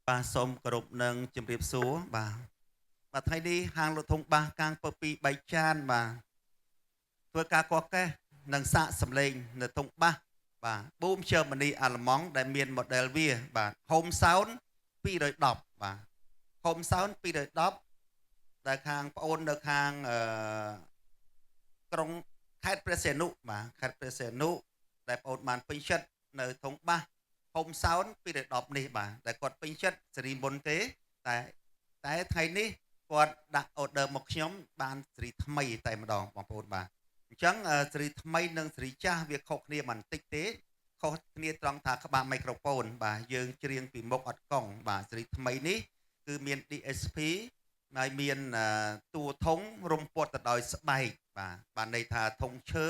បាទសូមគោរពនិងជម្រាបសួរបាទបាទថ្ងៃនេះហាងលក់ធុងបាសកាងពពីបែកចានបាទធ្វើការកកេះនិងសាកសម្លេងនៅធុងបាសបាទ Boom Germany អាល្លឺម៉ង់ដែលមាន model វាបាទ Home Sound 210បាទ Home Sound 210ដែលខាងប្អូននៅខាងអឺក្រុងខេត្តព្រះសីហនុបាទខេត្តព្រះសីហនុដែលប្អូនបានពេញចិត្តនៅធុងបាស Home Sound 210នេះបាទដែលគាត់ពេញចិត្តសេរីមុនទេតែតែថ្ងៃនេះគាត់ដាក់ order មកខ្ញុំបានសេរីថ្មីតែម្ដងបងប្អូនបាទអញ្ចឹងសេរីថ្មីនិងសេរីចាស់វាខុសគ្នាបន្តិចទេខុសគ្នាត្រង់ថាក្បាលមីក្រូហ្វូនបាទយើងច្រៀងពីមុខអត់កង់បាទសេរីថ្មីនេះគឺមាន DSP ហើយមានតួធុងរុំព័ទ្ធទៅដោយស្បែកបាទបានន័យថាធុងឈើ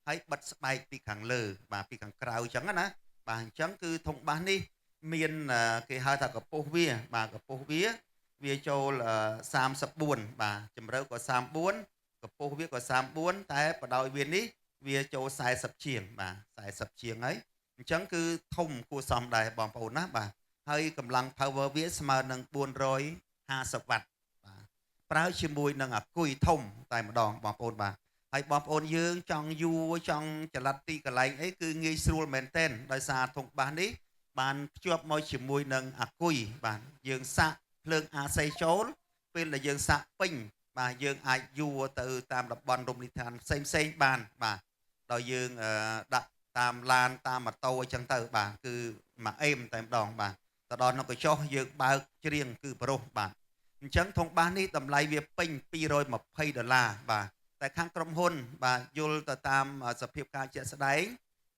ហើយបិទស្បែកពីខាងលើបាទពីខាងក្រៅអញ្ចឹងណាបាទអញ្ចឹងគឺធុងបាសនេះមានគេហៅថាកម្ពស់វាបាទកម្ពស់វាវាចូល34បាទជម្រៅក៏34កម្ពស់វាក៏34តែបដោយវានេះវាចូល40ជាងបាទ40ជាងហើយអញ្ចឹងគឺធំគួរសមដែរបងប្អូនណាបាទហើយកម្លាំង power វាស្មើនឹង450វ៉ាត់បាទប្រើជាមួយនឹងអាគុយធំតែម្ដងបងប្អូនបាទហើយបងប្អូនយើងចង់យួរចង់ចល័តទីកន្លែងអីគឺងាយស្រួលមែនទែនដោយសារធុងបាសនេះបានភ្ជាប់មកជាមួយនឹងអាគុយបាទយើងសាក់ភ្លើង AC ចូលពេលដែលយើងសាក់ពេញបាទយើងអាចយួរទៅតាមតំបន់រមណីយដ្ឋានផ្សេងផ្សេងបានបាទដោយយើងដាក់តាមឡានតាមម៉ូតូអញ្ចឹងទៅបាទគឺមួយអេមតែម្ដងបាទទៅដល់នៅកញ្ចុះយើងបើកច្រៀងគឺប្រុសបាទអញ្ចឹងធុងបាសនេះតម្លៃវាពេញ220ដុល្លារបាទតែខាងក្រុមហ៊ុនបាទយល់ទៅតាមសភាពការជាក់ស្ដែង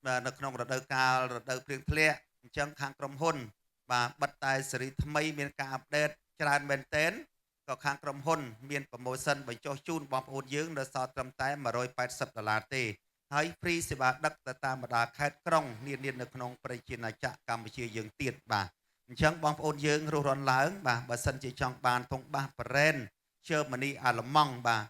បាទនៅក្នុងរដូវកាលរដូវភ្លៀងធ្លាក់អញ្ចឹងខាងក្រុមហ៊ុនបាទបិទតែសេរីថ្មីមានការ update ច្រើនមែនទែនក៏ខាងក្រុមហ៊ុនមាន promotion បញ្ចុះជូនបងប្អូនយើងនៅសល់ត្រឹមតែ180ដុល្លារទេហើយ free សេវាដឹកទៅតាមបណ្ដាខេត្តក្រុងនានានៅក្នុងប្រជាណាចក្រកម្ពុជាយើងទៀតបាទអញ្ចឹងបងប្អូនយើងរស់រាន់ឡើងបាទបើសិនជាចង់បានធុងបាស brand Germany អាល្លឺម៉ង់បាទ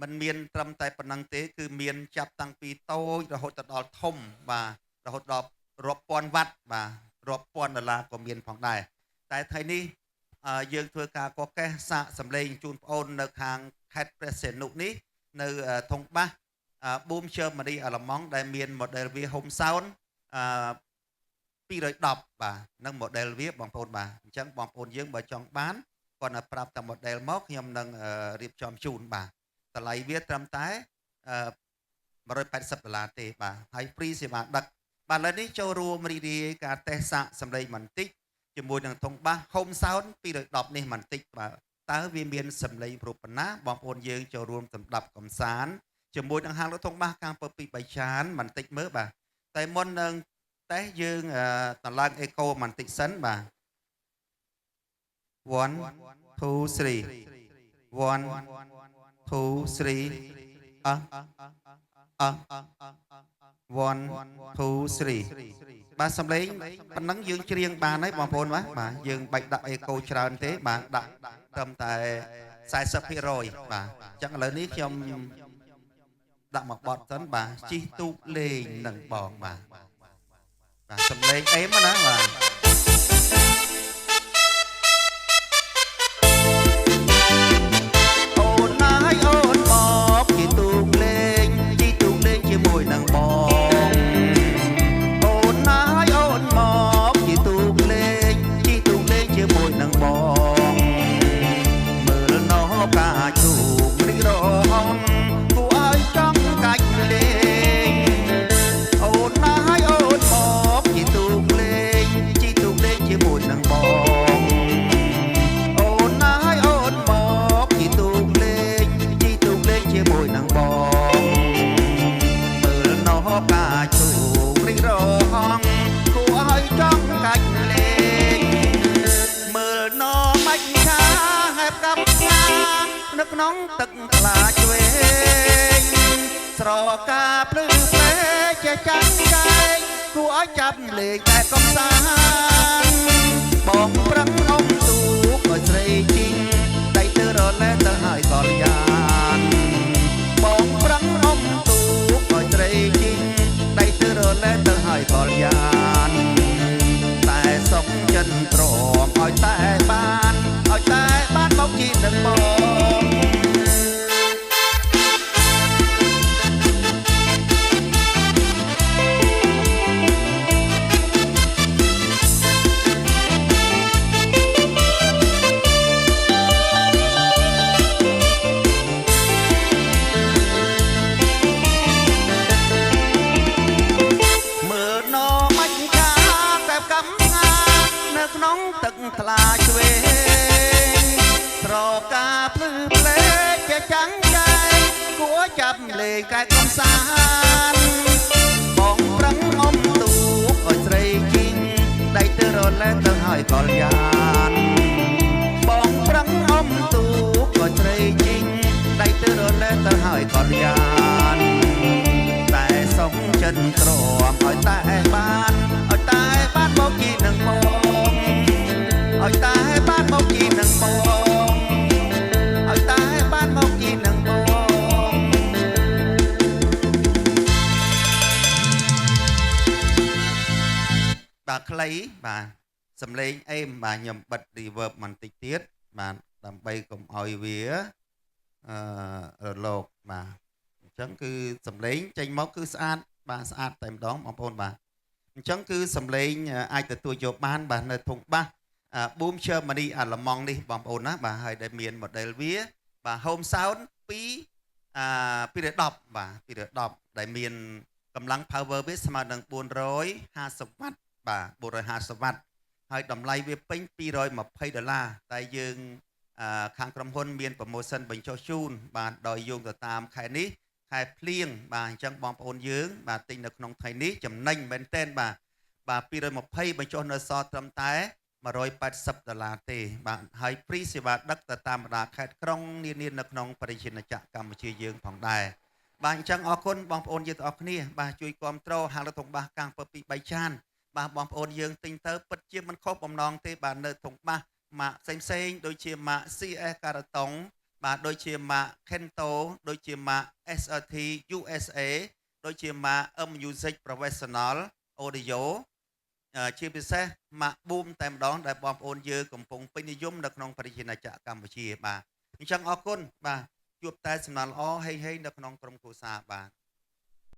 มันមានត្រឹមតែប៉ុណ្ណឹងទេគឺមានចាប់តាំងពីតូចរហូតទៅដល់ធំបាទរហូតដល់រាប់ពាន់វ៉ាត់បាទរាប់ពាន់ដុល្លារក៏មានផងដែរតែថ្ងៃនេះយើងធ្វើការកកេះសាកសម្លេងជូនប្អូននៅខាងខេត្តព្រះសីហនុនេះនៅធុងបាស Boom Germany អាល្លឺម៉ង់ដែលមាន model វា Home Sound អឺ210បាទនឹង model វាបងប្អូនបាទអញ្ចឹងបងប្អូនយើងបើចង់បានគាត់នៅប្រាប់តែ model មកខ្ញុំនឹងរៀបចំជូនបាទតម្លៃវាត្រឹមតែ180ដុល្លារទេបាទហើយ free សេវាដឹកបាទឥឡូវនេះចូលរួមរីករាយការតេស្តសាកសម្លេងបន្តិចជាមួយនឹងធុងបាស Home Sound 210នេះបន្តិចបាទតើវាមានសម្លេងរូបប៉ុណ្ណាបងប្អូនយើងចូលរួមសម្ដាប់កំសាន្តជាមួយនឹងហាងលក់ធុងបាសកាងពពីបីចានបន្តិចមើលបាទតែមុននឹងតេស្តយើងតឡើងអេកូបន្តិចសិនបាទ1 2 3 1 2 3អអ1 2 3បាទសំឡេងប៉ុណ្ណឹងយើងច្រៀងបានហើយបងប្អូនបាទបាទយើងបាច់ដាក់អេកូច្រើនទេបាទដាក់ត្រឹមតែ40%បាទអញ្ចឹងឥឡូវនេះខ្ញុំដាក់មកបត់សិនបាទជីកទូកលេងនឹងបងបាទបាទសំឡេងអេមណាបាទអូនណាយអូនមកជីទូកលេងជីទូកលេងជាមួយនឹងបងអូនណាយអូនមកជីទូកលេងជីទូកលេងជាមួយនឹងបងមើលណោកាជូករីករងគួរឲ្យចង់កាច់លេងអូនណាយអូនមកជីទូកលេងជីទូកលេងជាមួយនឹងបងអូនណាយអូនមកជីទូកលេងជីទូកលេងជាមួយនឹងបងមើលណោកាជូករីករងគួរឲ្យចង់កាច់លេងមើលណោមាច់ឆាហែបកាប់ផ្កានៅក្នុងទឹកថ្លាឆ្វេងស្រកាភ្លឺផ្លែជាចាំងកែងគួរឲ្យចាប់លេងតែកំសាន្តបងប្រឹងអុំទូកឲ្យស្រីជីងដៃទៅរលែទៅហើយកលយានបងប្រឹងអុំទូកឲ្យស្រីជីងដៃទៅរលែទៅហើយកលយានតែសុកចិនព្រមឲ្យតែ ទឹកថ្លាឆ្វេងស្រកាភ្លឺផ្លេកជាចាំងចែងគួរចាប់លេងកែកំសាន្តបងប្រឹងអុំទូកឲ្យស្រីជីងដៃទៅរលែទៅហើយកលយានបងប្រឹងអុំទូកឲ្យស្រីជីងដៃទៅរលែទៅហើយកលយាន តែសុំចិនទ្រាំឲ្យតែបានឲ្យតែបានមកជីនឹងបងឲ្យតែបានមកជីនឹងបងឲ្យតែបានមកជីនឹងបងបាទខ្លីបាទសំឡេងអេមបាទខ្ញុំបិទ reverb បន្តិចទៀតបាទដើម្បីកុំឲ្យវាអឺរលកបាទអញ្ចឹងគឺសំឡេងចេញមកគឺស្អាតបាទស្អាតតែម្ដងបងប្អូនបាទអញ្ចឹងគឺសំឡេងអាចទទួលយកបានបាទនៅធុងបាស Boom Germany អាល្លឺម៉ង់នេះបងប្អូនណាបាទហើយដែលមាន model វាបាទ Home Sound 2អា210បាទ210ដែលមានកម្លាំង power វាស្មើនឹង450វ៉ាត់បាទ450វ៉ាត់ហើយតម្លៃវាពេញ220ដុល្លារតែយើងខាងក្រុមហ៊ុនមាន promotion បញ្ចុះជូនបាទដោយយោងទៅតាមខែនេះខែភ្លៀងបាទអញ្ចឹងបងប្អូនយើងបាទទិញនៅក្នុងថ្ងៃនេះចំណេញមែនទែនបាទបាទ220បញ្ចុះនៅសល់ត្រឹមតែ180ដុល្លារទេបាទហើយ free សេវាដឹកទៅតាមបណ្ដាខេត្តក្រុងនានានៅក្នុងប្រជាណាចក្រកម្ពុជាយើងផងដែរបាទអញ្ចឹងអរគុណបងប្អូនយើងទាំងអស់គ្នាបាទជួយគាំទ្រហាងលធុងបាសកាំងពពី3ចានបាទបងប្អូនយើងទិញទៅពិតជាមិនខុសបំណងទេបាទនៅធុងបាសម៉ាកផ្សេងផ្សេងដូចជាម៉ាក CS ការ៉ាតុងបាទដូចជាម៉ាក Kento ដូចជាម៉ាក SRT USA ដូចជាម៉ាក M Music Professional Audio ជាពិសេសម៉ាក Boom តែម្ដងដែលបងប្អូនយើងកំពុងពេញនិយមនៅក្នុងប្រជាណាចក្រកម្ពុជាបាទអញ្ចឹងអរគុណបាទជួបតែសំណាងល្អហេងហេងនៅក្នុងក្រុមគ្រួសារបាទ។